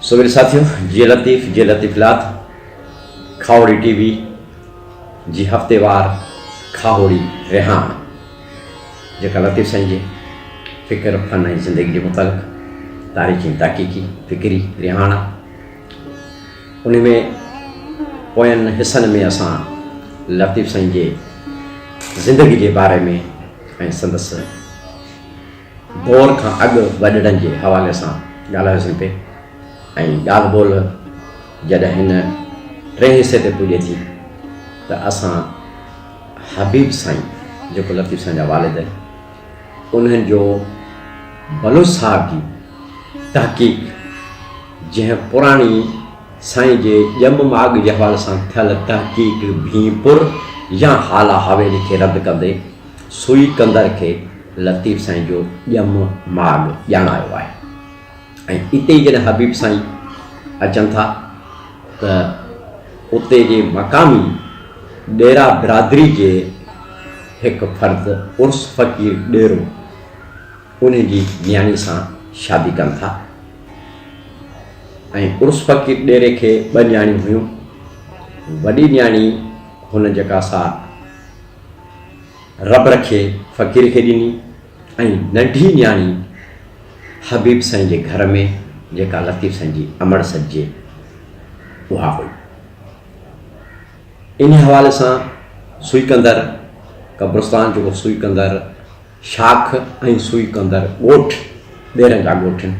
سو ميري ساٿيو جي لطيف جي لطيف لات کاهوڙي ٽي وي جي هفتيوار کاهوڙي رهاڻ جيڪا لطيف سائين جي فڪر فن ۽ زندگي جي متعلق تاريخي ۽ تحقيقي فڪري رهاڻ آ ان ۾ پوين حصن ۾ اسان لطيف سائين جي زندگي جي باري ۾ ۽ سندس دور کان اڳ وڏڙن جي حوالي سان ڳالهايوسين پئي ۽ ڳالهه ٻولهه جڏهن هن ٽئين حصي تي پڄي ٿي ته اسان حبيب سائين جيڪو لطيف سائين جا والد آهن انهن جو بلوچ صاحب جي تحقيق جنهن پراڻي سائين جي ڄم ماڳ جي حوالي سان ٿيل تحقيق ڀينپور يا هالا حويلي کي رد ڪندي سوئي ڪندر کي لطيف سائين جو ڄم ماڳ ڄاڻايو آهي ۽ اتي ئي جڏهن حبيب سائين اچن ٿا ته اتي جي مقامي ڏيرا برادري جي هڪ فرد عرس فقير ڏيرو انهي جي نياڻي سان شادي ڪن ٿا ۽ عرس فقير ڏيري کي ٻه نياڻيون هيون وڏي نياڻي هن جيڪا سا رب رکي فقير کي ڏني ۽ ننڍي نياڻي حبيب سائين جي گهر ۾ جيڪا لطيف سائين جي امڙ سڏجي اها هئي. انهي حوالي سان سوئي ڪندر قبرستان جيڪو سوئي ڪندر شاخ ۽ سوئي ڪندر ڳوٺ ٻيرن جا ڳوٺ آهن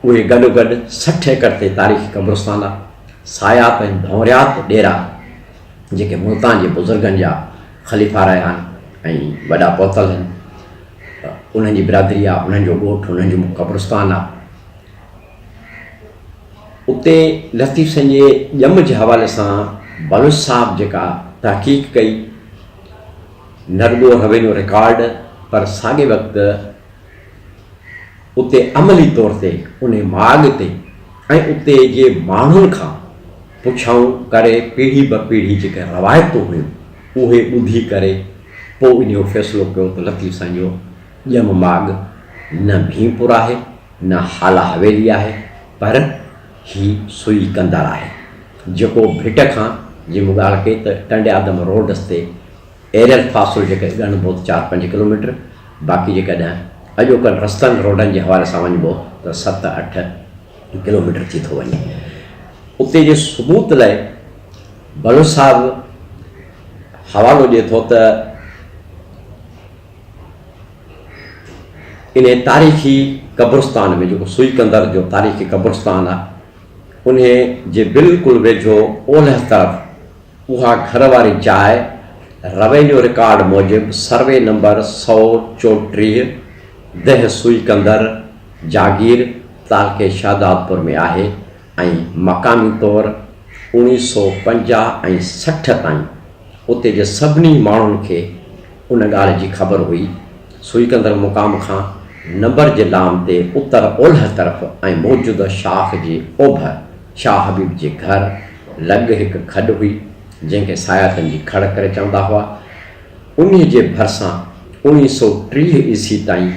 اهي گڏوگڏ 60 ايڪڙ تي تاريخي قبرستان آهي. سايات ۽ ڀونريات ڏيرا جيڪي ملتان جي بزرگن جا خليفا رهيا آهن ۽ وڏا پهتل آهن انهن جي برادري آهي انهن جو ڳوٺ انهن جو قبرستان آهي اتي لطيف سائين جي ڄم جي حوالي سان بلوچ صاحب جيڪا تحقيق ڪئي نه رڳو روينيو رڪارڊ پر ساڳي وقت اتي عملي طور تي انهي ماڳ تي ۽ اتي جي ماڻهن کان پڇائون ڪري پيڙهي به پيڙهي جيڪي روايتون هيون اهي ٻڌي ڪري پوء انهيء فيصلو ڪيو ته لطيف سائين جو ڄم ماڳ نه ڀينپور آهي نه هالا حويلي آهي پر هي سوئي قنڌار آهي جيڪو ڀٽ کان جيئن مون ڳالهه ڪئي ته ٽنڊي آدم روڊ تي ايريل فاصلو جيڪڏهن ڳڻبو ته چار پنج ڪلوميٽر، باقي جيڪڏهن اڄوڪن رستن روڊن جي حوالي سان وڃبو ته ست اٺ ڪلوميٽر ٿي ٿو وڃي. اتي جي ثبوت لاء بلوچ صاحب حوالو ڏئي ٿو ته انهي تاريخي قبرستان ۾ جيڪو سوئي ڪندر جو تاريخي قبرستان آهي انهي جي بلڪل ويجهو اولهه طرف اها گهر واري جاء روينيو رڪارڊ موجب سروي نمبر 134 ديهه سوئي ڪندر جاگير تعلقي شهدادپور ۾ آهي ۽ مقامي طور 1950 ۽ 60 تائين اتي جي سڀني ماڻهن کي ان ڳالهه جي خبر هئي. سوئي ڪندر مقام کان نمبر جي لام تي اتر اولهه طرف ۽ موجوده شاخ جي اوڀر شاهه حبيب جي گهر لڳ هڪ کڏ هئي، جنهن کي ساياتن جي کڙ ڪري چوندا هئا. انهيء جي ڀرسان 1930 عيسوي تائين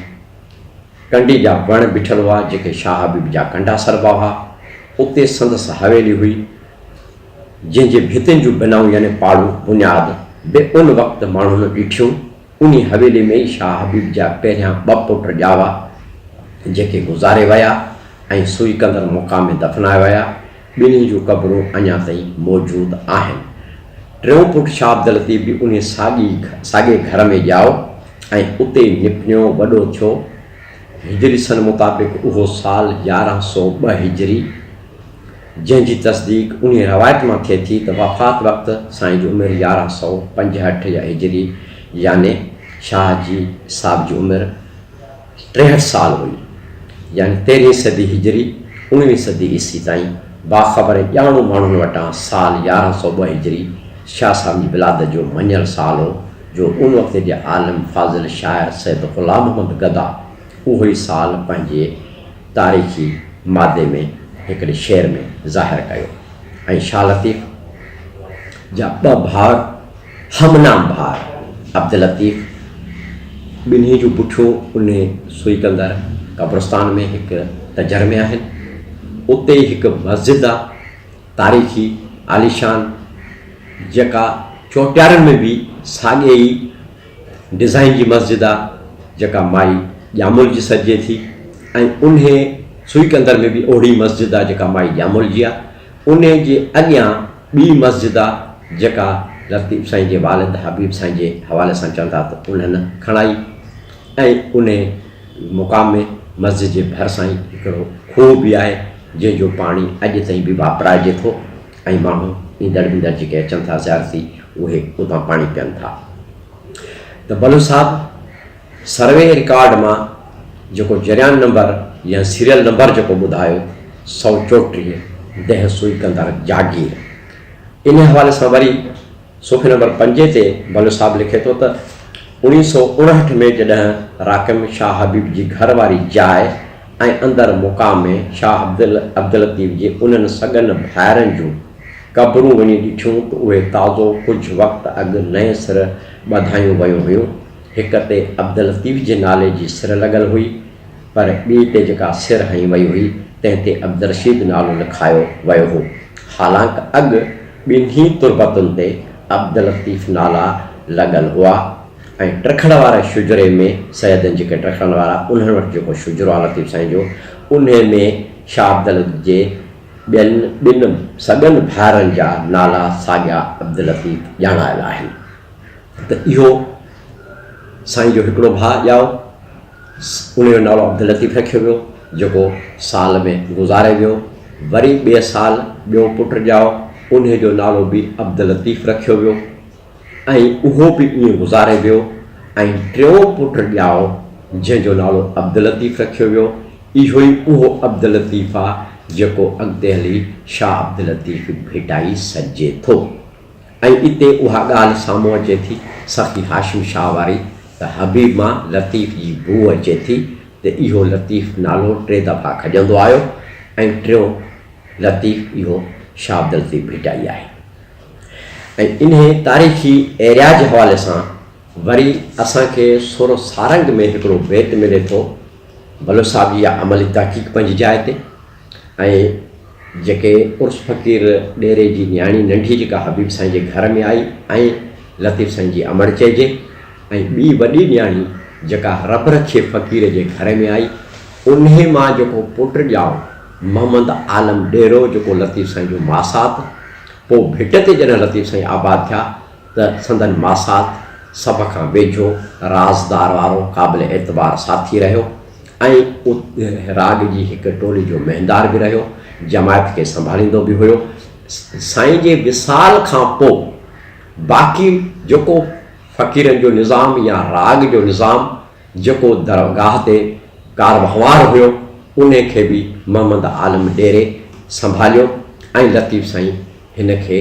ڪنڊي جا وڻ بيٺل هئا، جيڪي شاهه حبيب جا ڪنڊا سڏبا هئا. اتي سندس حويلي هئي، جنهن جي ڀتين جون بنائون يعني پاڙون، بنياد، به ان وقت ماڻهن ڏٺيون. انهي حويلي ۾ ئي شاهه حبيب جا پهريان ٻه پٽ ڄاوا، جيڪي گذاري ويا ۽ سوئي ڪندر مقام ۾ دفنايا ويا. ٻنهي جون قبرون اڃا تائين موجود آهن. ٽيون پٽ شاهه عبداللطيف به انهي ساڳي ساڳئي گهر ۾ ڄائو ۽ اتي ئي نپنيو وڏو ٿيو. هجري سن مطابق اهو سال 1102 هجري، جنهن جي تصديق انهيء روايت مان ٿئي ٿي ته وفات وقت سائين جي عمر 1165 يا هجري يعني شاهه جي صاحب جي عمر 63 سال هئي يعني تيرهين صدي هجري اڻويهين صدي عيسوي تائين باخبر ۽ ڄاڻو ماڻهن وٽان سال 1102 هجري شاهه صاحب جي ولادت جو مڃيل سال هو جو ان وقت جي عالم فاضل شاعر سيد غلام محمد گدا اهو ئي سال پنهنجي تاريخي مادي ۾ هڪڙي شعر ۾ ظاهر ڪيو ۽ شاهه لطيف جا ٻه ڀائر همنام ڀائر عبداللطيف ٻنهي جون پٺيون انهي سوئي ڪندر قبرستان ۾ هڪ تجر ۾ آهن. اتي ئي هڪ مسجد آ تاريخي عاليشان جيڪا چوٽيارن ۾ به ساڳي ئي ڊزائين جي مسجد آ جيڪا مائي ڄامل جي سڏجي ٿي ۽ انهي سوئي ڪندر ۾ به اهڙي مسجد آ جيڪا مائي ڄامل جي آ. انهي جي اڳيان ٻي مسجد آ جيڪا لطيف سائين جي والد حبيب سائين جي حوالي سان چون ٿا ته انهن کڻائي ۽ انهي مقام ۾ مسجد جي ڀرسان ئي هڪڙو کوهه به آهي جنهن جو پاڻي اڄ تائين به واپرائجي ٿو ۽ ماڻهو ايندڙ ويندڙ جيڪي اچن ٿا زيارتي اهي اتان پاڻي پين ٿا ته بلوچ صاحب سروي رڪارڊ مان جيڪو جريان نمبر يا سيريل نمبر جيڪو ٻڌايو 134 ديهه سوئي ڪندڙ جاگير انهي حوالي سان وري صفحي نمبر پنجين تي بلوچ صاحب لکي ٿو ته 1959 ۾ جڏهن راقم شاهه حبيب جي گهر واري جاء ۽ اندر مقام ۾ شاهه عبداللطيف جي انهن سڳن ڀائرن جون قبرون وڃي ڏٺيون ته اهي تازو ڪجهه وقت اڳ نئين سر ٻڌايون ويون هيون. هڪ تي عبداللطيف جي نالي جي سر لڳل هئي، پر ٻي تي جيڪا سر هنئي وئي هئي، تنهن تي عبدالرشيد نالو لکايو ويو هو. حالانڪ اڳ ٻنهي تربتن تي عبداللطيف نالا لڳل هئا ۽ ٽکڙ واري شجري ۾ سيدن جيڪي ٽکڙن وارا انهن وٽ جيڪو شجرو آهي لطيف سائين جو، انهي ۾ شاهه عبداللطيف جي ٻين ٻن سڳن ڀائرن جا نالا ساڳيا عبداللطيف ڄاڻايل آهن. ته اهو سائين جو هڪڙو ڀاء ڄائو، ان جو نالو عبداللطيف رکيو ويو، جيڪو سال ۾ گذاري ويو. وري ٻئي سال ٻيو پٽ ڄائو، انهي جو نالو به عبداللطيف رکيو ويو ۽ اهو به ائين گذاري ويو ۽ ٽيون پٽ ڄائو، جنهن جو نالو عبداللطيف رکيو ويو. اهو ئي اهو عبداللطيف آ، جيڪو اڳتي هلي شاهه عبداللطيف ڀٽائي سڏجي ٿو. ۽ اتي اها ڳالهه سامهون اچي ٿي سخي هاشم شاهه واري ته حبيب مان لطيف جي بوء اچي ٿي ته اهو لطيف نالو ٽي دفعا کڄندو آيو ۽ ٽيون لطيف اهو شاهه عبداللطيف ڀٽائي آهي ۽ انهي تاريخي ايريا جي حوالي سان وري اسان کي سر سارنگ ۾ هڪڙو بيت ملي ٿو بلوچ صاحب جي اها عملي تحقيق پنهنجي جاء تي ۽ جيڪي عرس فقير ڏيري جي نياڻي ننڍي جيڪا حبيب سائين جي گهر ۾ آئي ۽ لطيف سائين جي امڙ چئجي ۽ ٻي وڏي نياڻي جيڪا رب رکيي فقير جي گهر ۾ آئي انهي مان جيڪو پٽ ڄائو محمد عالم ڏيرو جيڪو لطيف سائين جو ماسات پوء ڀٽ تي جڏهن لطيف سائين آباد ٿيا ته سندن ماسات سڀ کان ويجهو رازدار وارو قابل اعتبار ساٿي رهيو ۽ راڳ جي هڪ ٽولي جو مهندار به رهيو، جماعت کي سنڀاليندو به هيو. سائين جي وصال کان پوء باقي جيڪو فقيرن جو نظام يا راڳ جو نظام جيڪو درگاهه تي ڪاروهنوار هيو، انهي کي به محمد عالم ڏيري سنڀاليو ۽ لطيف سائين هن کي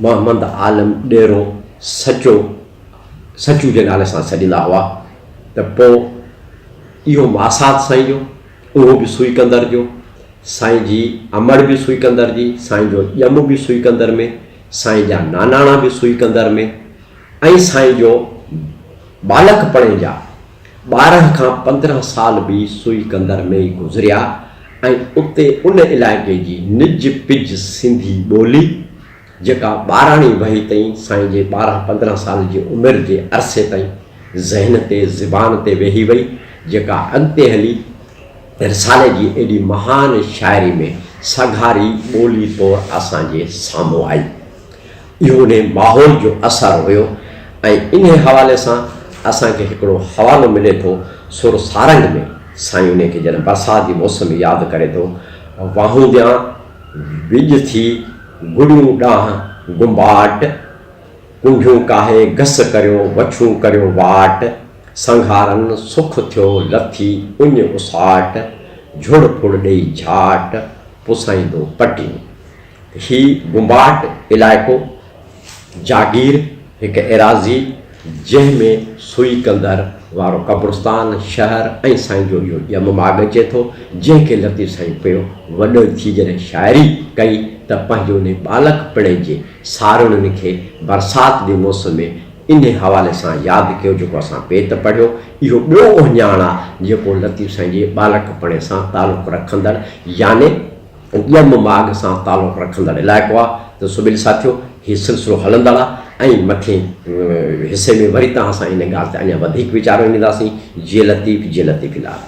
محمد عالم ڏيرو سچو، سچو جي نالي سان سڏيندا هئا ته پوء اهو ماسات سائين جو، اهو به سوئي ڪندر جو، سائين جي امڙ به سوئي ڪندر جي، سائين جو ڄم به سوئي ڪندر ۾، سائين جا ناناڻا به سوئي ڪندر ۾ ۽ سائين جو ٻالڪپڻي جا 12 کان 15 سال به سوئي ڪندر ۾ ئي گذريا ۽ اتي ان علائقي جي نج پج سنڌي ٻولي جيڪا ٻاراڻي وهي تائين سائين جي 12 15 سال جي عمر جي عرصي تائين ذهن تي زبان تي ويهي وئي جيڪا اڳتي هلي رسالي جي ايڏي مهان شاعري ۾ سگهاري ٻولي طور اسان جي سامهون آئي. اهو انهي ماحول جو اثر هيو ۽ انهي حوالي سان اسان کي هڪڙو حوالو ملي ٿو سر سارنگ ۾ سائين انهي کي جڏهن برسات جي موسم ياد ڪري ٿو واهونديان وڄ ٿي گڙيون ڏانهن گنباٽ ڪنڍيون ڪاهي گس ڪريو وڇون ڪريو واٽ سنگهارن سک ٿيو لٿي اڃ اساٽ جهڙ ڦڙ ڏئي جهاٽ پسائيندو پٽيون. هي گنباٽ علائقو جاگير هڪ ايراضي جنهن ۾ سوئي ڪندر وارو قبرستان، شهر ۽ سائين جو اهو ڄم ماڳ اچي ٿو، جنهن کي لطيف سائين پيو وڏو ٿي جڏهن شاعري ڪئي ته پنهنجي انهي ٻالڪپڻي جي ساروڻين کي برسات جي موسم ۾ انهي حوالي سان ياد ڪيو جيڪو اسان بيت پڙهيو. اهو ٻيو اهڃاڻ آ جيڪو لطيف سائين جي ٻالڪپڻي سان تعلق رکندڙ يعني ڄم ماڳ سان تعلق رکندڙ علائقو آ ته سبيل ساٿيو هي سلسلو هلندڙ آ ۽ مٿين حصي ۾ وري توهان سان ان ڳالهه تي اڃا وڌيڪ ويچار ونڊينداسين. جي لطيف جي لطيف لات.